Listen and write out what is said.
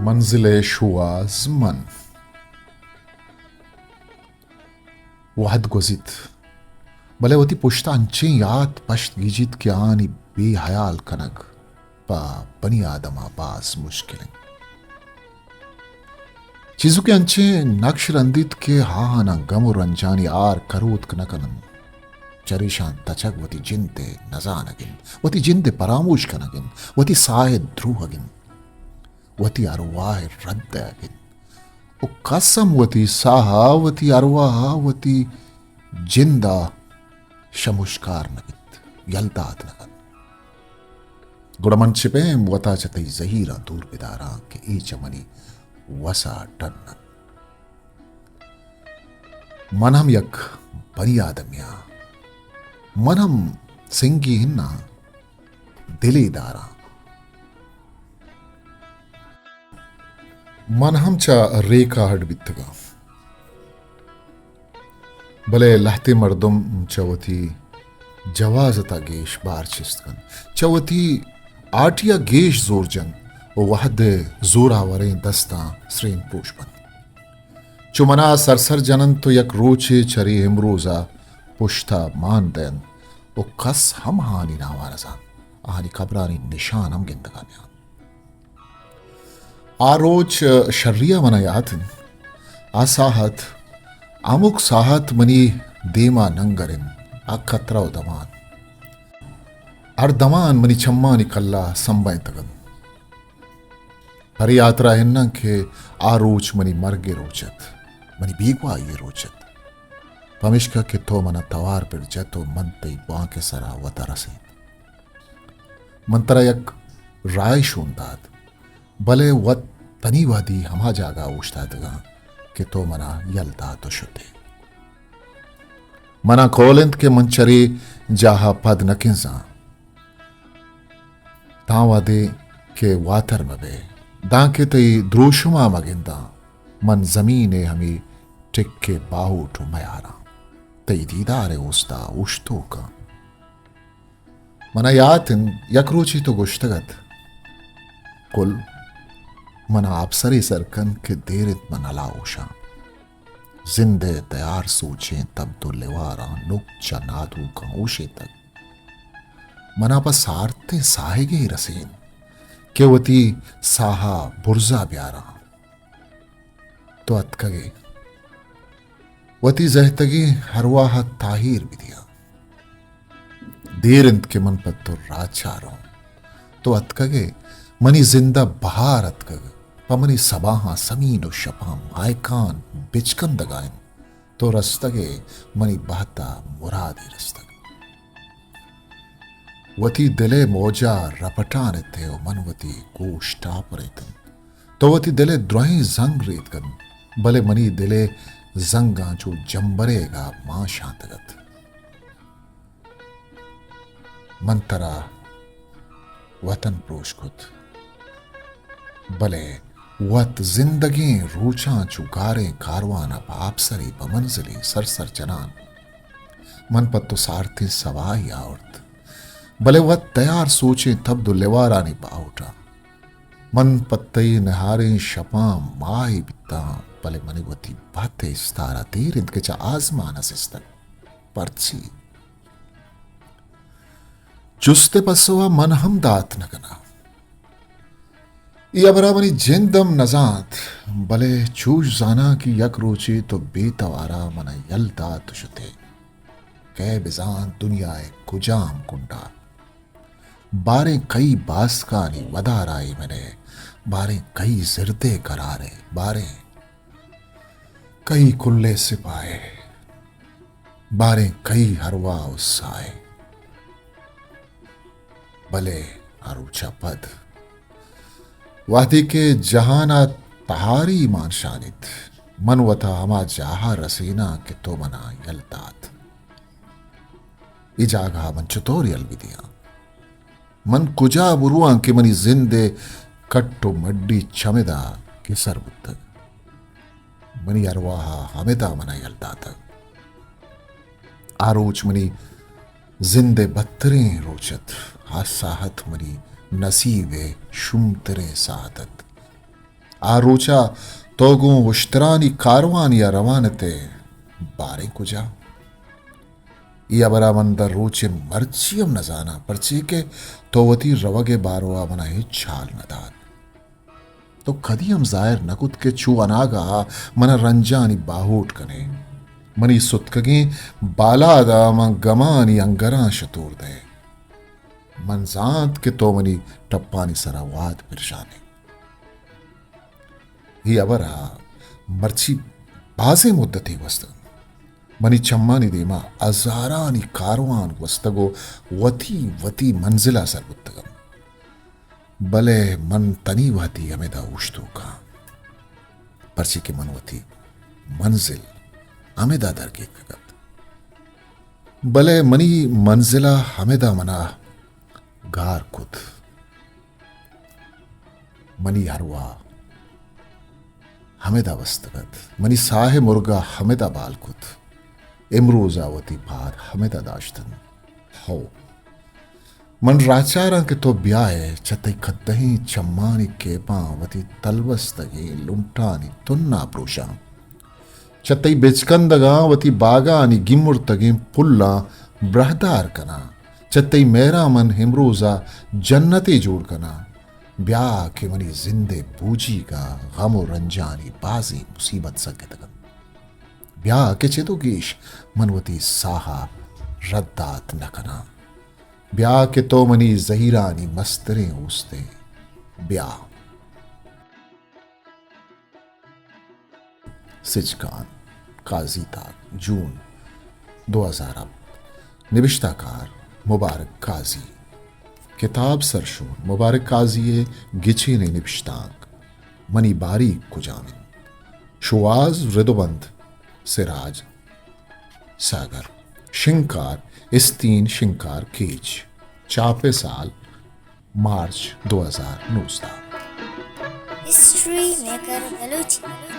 منزل ءِ شوہاز من۔ وہد گوزیت، بلے وتی پشت ءَ انچیں یات پشت گیجیت کہ آہانی بے ہیال کنگ پہ بنی آدم ءَ باز مشکل انت۔ چیزوکے انچیں نقش رندیت کہ آہاناں گم ءُ رنجانی آر کروتک نہ کن انت۔ چریشاں تچگ وتی جند ءِ نزانگ انت، وتی جند ءِ پراموش کنگ انت، وتی ساہ ءِ دروہگ انت، وتی ارواہ ءِ رد دئیگ انت۔ ءُ کس ہم وتی ساہ ءَ، وتی ارواہ ءَ، وتی جند ءَ شموشکار نہ بیت، یل دات نہ کنت۔ گڑا من چہ پیم وتا چہ تئی زہیراں دور بداراں کہ اے چہ منی وس ءَ ڈن انت۔ من ہم یک بنی آدمے آں۔ من ہم سنگی ہن آں، دلے داراں۔ من ہم چہ ریک ءَ اڈ بیتگاں۔ بلے لہتیں مردم چہ وتی جوازت ءَ گیش بار چست کنت، چہ وتی آٹی ءَ گیش زور جنت ءُ وہد ءِ زوراوریں دستاں سرین پروش بنت۔ چو منا سرسر جننت ءُ یک روچے چرے امروز ءَ پشت ءَ مان دئینت ءُ کس ہم آہانی نام ءَ نزانت، آہانی قبرانی نشان ہم گندگ ءَ نیانت۔ آ روچ شری ءَ منا یات انت۔ آ ساہت، ہمک ساہت منی دیم ءَ ننگر انت، آ کترہ ءُ دمان۔ ہر دمان منی چمانی کلا سمبہینتگ انت۔ پرے ہاترا ہناں کہ آ روچ منی مرگ ءِ روچ ات، منی بیگواہی ءِ روچ ات۔ پمیشکا کہ تو منا توار پر جت ءُ من تئی بانک ءِ سرا وتا رسینت۔ من ترا یک راہے شون دات، بلے وت تنی وہدی ہما جاگہ ءَ اوشتاتگاں کہ تو منا یل دات ءُ شت ئے۔ منا کول انت کہ من چرے جاہ ءَ پد نہ کنزاں، تاں وہدے کہ واتر مہ بئے، دانکہ تئی دروشم ءَ مہ گنداں، من زمین ءِ ہمے ٹکے باہوٹ ءُ میاراں۔ تئی دیدار ءِ اوست ءَ اوشتوکاں۔ منا یات انت، یک روچے تو گوشتگ ات، کل، منا آپسرے سر کن کہ دیر انت من ہلاہوش آں۔ زند ءِ تیار سوچیں تبد ءُ لیواراں نک چہ نادوکاں اوشیتگ۔ منا پہ سارتیں ساہگے رسین کہ وتی ساہ ءَ برزا بیاراں۔ تو اتکگ ئے، وتی زہتگیں ارواہ ءَ تاہیر بدیاں۔ دیر انت کہ من پہ تو راہ چاراں۔ تو اتکگ ئے، منی زند ءَ بہار اتکگ، پہ منی سباہاں سمین ءُ شپاں ماہکان بچکندگ ءَ انت۔ تو رستگ ئے، منی بہت ءَ مرادے رستگ۔ وتی دل ءِ موج ءَ رپٹان ات ئے ءُ من وتی گوش ٹاپر اتنت۔ تو وتی دل ءِ درہیں زنگ ریتک انت، بلے منی دل ءِ زنگاں چو جمبرے گا مان شانتگ ات۔ من ترا وتن پروش کت، بلے وت زندگیں روچاں چو گاریں کاروان ءَ پہ آپسرے پہ منزلے سرسر جنان۔ من پہ تو سارتیں سواہے آورت، بلے وت تیار سوچیں تبد ءُ لیوارانی باہوٹ ءَ۔ من پہ تئی نہاریں شپاں ماہے بیتاں، بلے منی وتی بہت ءِ استار ءَ دیر انت کہ چہ آزمان ءَ سستگ۔ پرچی؟ جست ءِ پسو ءَ من ہم دات نہ کناں۔ اے ہبر ءَ منی جند ہم نہ زانت، بلے چوش زاناں کہ یک روچے تو بے توار ءَ من ءَ یل دات ءُ شت ئے۔ کئے بزانت دنیا ءِ کجام کنڈ ءَ باریں کئی باسکانی ودار ءَ ایمن ئے، باریں کئی زرد ءِ قرار ئے، باریں کئی کل ءِ سپاہ ئے، باریں کئی ارواہ ءُ ساہ ئے۔ بلے آ روچ ءَ پد، وہدے کہ جہان ءَ تہاری مان شانیت، من وتا ہما جاہ ءَ رسیناں کہ تو من ءَ یل دات۔ اے جاگہ ءَ من چتور یل بدیاں؟ من کجا برواں کہ منی زند ءِ کٹ ءُ مڈی چمدا گسر بوتگ؟ منی ارواہ ءَ ہمدا من ءَ یل داتگ۔ آ روچ منی زند ءِ بدتریں روچ ات۔ آ ساہت منی نصیب ءِ شومتریں ساہت ات۔ آ روچا تو گوں اشترانی کاروانی ءَ روان ات ئے، باریں کجا؟ اے ہبرا من داں روچ ءَ مرچی ہم نہ زاناں، پرچے کہ تو وتی روگ ءِ باروا منا ہچ ہال نہ دات۔ تو کدی ہم ظاہر نہ کت کہ چو اناگہ منا رنجانی باہوٹ کن ئے۔ منی ستکگیں بالاد ءَ من گمانی انگراں شتور دئے۔ من زانت کہ تو منی ٹپانی سرا واد پرشان ئے۔ اے ہبر ءَ مرچی بازیں مدتے گوستگ۔ منی چمانی دیما ہزارانی کاروان گوستگ و وتی وتی منزل ءَ سر بوتگ انت۔ بلے من تنی وہدی ہمدا اوشتوک آں، پرچے کہ من وتی منزل ہمدا درگیتکگ ات۔ بلے منی منزل ءَ ہمدا منا گار کت۔ منی ارواہ ہمدا بستگ ات، منی ساہ ءِ مرگ ءَ ہمدا بال کت، امروز ءَ وتی پاد ہمدا داشت انت۔ ہو، من راہچاراں کہ تو بیائے، چہ تئی کدہیں چمانی کیپاں وتی تلبستگیں لنٹانی تنا پروشاں۔ چہ تئی بچکندگاں وتی باگانی گیمرتگیں پلاں براہدار کناں۔ چہ تئی مہراں من امروز ءَ جنتے جوڑ کناں۔ بیا کہ منی زند ءِ بوجیگ ءَ غم و رنجانی بازیں مصیبت سگتگ انت۔ بیا کہ چد و گیش من وتی ساہ ءَ رد دات نہ کناں۔ بیا کہ تو منی زہیرانی مستریں اوست ئے۔ بیا۔ سجکان، قاضی تاک، جون، دو ہزار ہپت۔ نبشتہ کار مبارک قاضی۔ کتاب سرشون مبارک قاضی ءِ گچینیں نبشتانک منی باریگ کجام انت؟ شوہاز ردوبند سراج ساگر۔ شنگکار استین شنگکار کیچ۔ چاپ ءِ سال مارچ دو ہزار نوزدہ۔ History maker Balochi.